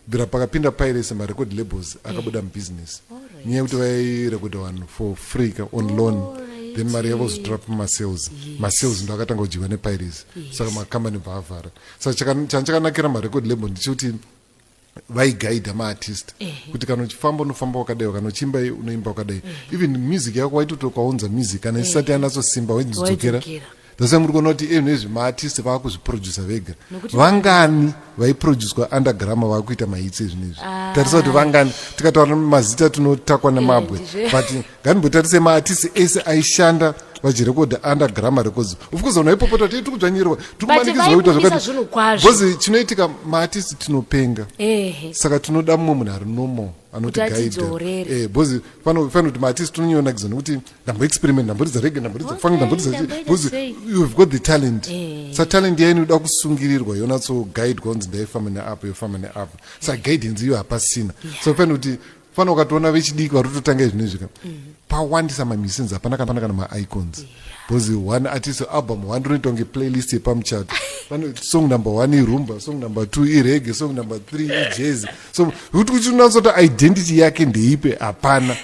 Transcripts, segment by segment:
Bvira pakapinda piracy, marecord labels akabuda mubusiness nyaya yekuti vairekoda vanhu for free ka, on loan. Then mari yavo zotora pamasales. Masales ndo akatanga kudyiwa nepiracy, saka makambani bva avhara. Saka chanchakanakira marecord label ndechekuti vaigaidha maartist kuti kana uchifamba unofamba wakadai, kana uchiimba unoimba wakadai. Even music yako waitoti ukaunza music kana isati yanatsosimba waidzidzokera. Waidzokera. That's why muri kuona kuti ezvinezvi maartist vaakuzviprodusa vega. Nokuti- Vangani vaiproducwa under Gramma vakuita mahits ezvinezvi? Tarisa kuti vangani. Tikataura mazita tinotakwa nemabwe. Ndizvo. But ngandimbotarise maartist ese aishanda vachirekodha under Gramma Records. Of course vanhu vaipopota kuti tiri kudzvanyirwa, tiri kumanikidzwa kuita vaibudisa zvakati. zvinhu kwazvo. Because chinoitika, maartist tinopenga, saka tinoda mumwe munhu ari normal anotigaidha. Atidzorere. Because pano kuti maartist tinonyonakidzwa nekuti ndamboexperiment, ndamboridza reggae, ndamboridza funk, ndamboridza ndamboita because sei. you've got the talent. Sa talent yaini inoda kusungirirwa, yonatsogaidwa kunzi ndaifamba neapo, yofamba neapo. Saka guidance iyo hapasina. So fana kuti fana ukatoona vechidiki vari kutotanga izvinezvi ka, pawandisa mamusicians, hapana kana maicons, because one artist album one rinoita kunge playlist yepamuchato. Pane song number one irumba, song number two ireggae, song number three ijazz. So kuti uchinatsoti identity yake ndeipe, hapana,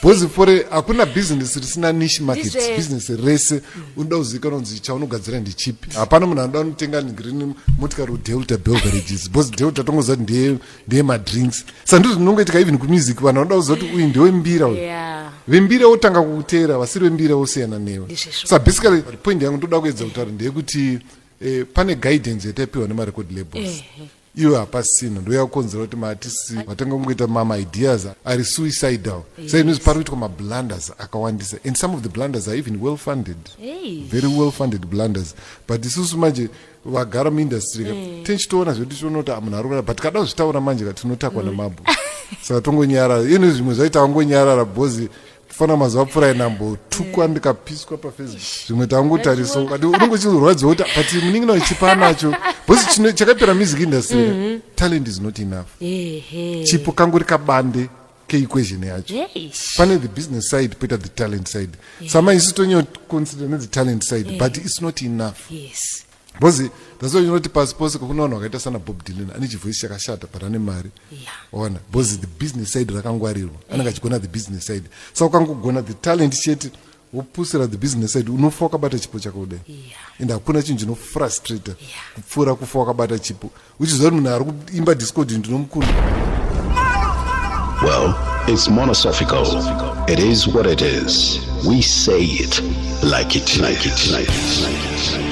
because for hakuna business risina niche market. Ndizvo. Business rese unoda kuzivikanwa kunzi chaunogadzira ndechipi. Hapana munhu anoda kunotenga green motikari kuDelta Beverages, because Delta tongoziva kuti ndeye madrinks. Saka ndizvo zvinongoitika even kumusic, vanhu vanoda kuziva kuti uyu ndewembira uyu. Vembira wotanga kukuteera, vasiri vembira wosiyana newe. Ndizvo. Saka basically point yangu ndoda kuedza kutaura ndeyekuti pane guidance yataipiwa nemarecord labels. Iyo hapasina, ndo yakonzera kuti maartist vatanga kungoita mama ideas ari suicidal. Sa inozi pari kuitwa mablunders akawandisa, and some of the blunders are even well funded. Hey. Very well funded blunders. But isusu manje vagara muindustry ka, tichitoona zvedu, tichiona kuti ah, munhu ari kurara, but kada kuzvitaura manje ka, tinotakwa namabwe. Saka tongonyarara. Ino zvimwe zvaita angonyarara because fana mazuva apfuura inambotukwa ndikapiswa paFacebook. Zvimwe tangotarisa, ukati unenge uchirwadziwa kuti but munin'ina uchipa anacho, because chakapera music industry, talent is not enough. Chipo kangori kabande keequation yacho. Pane the business side, poita the talent side. Sama isu tonyoconsider nethe talent side, but it's not enough. Because that's why unoti pasi pose kuna vanhu vakaita sana Bob Dylan, ane chivoice chakashata but ane mari. Ona, because the business side rakangwarirwa, anenge achigona the business side. Saka ukangogona the talent chete, wopusira the business side, unofa wakabata chipo chako kudai. And hakuna chinhu chinofrustrata kupfuura kufa wakabata chipo uchiziva kuti munhu ari kuimba discord ndinomukunda. Well, it's monosophical. It is what it is. We say it like it, like it, like it, like it.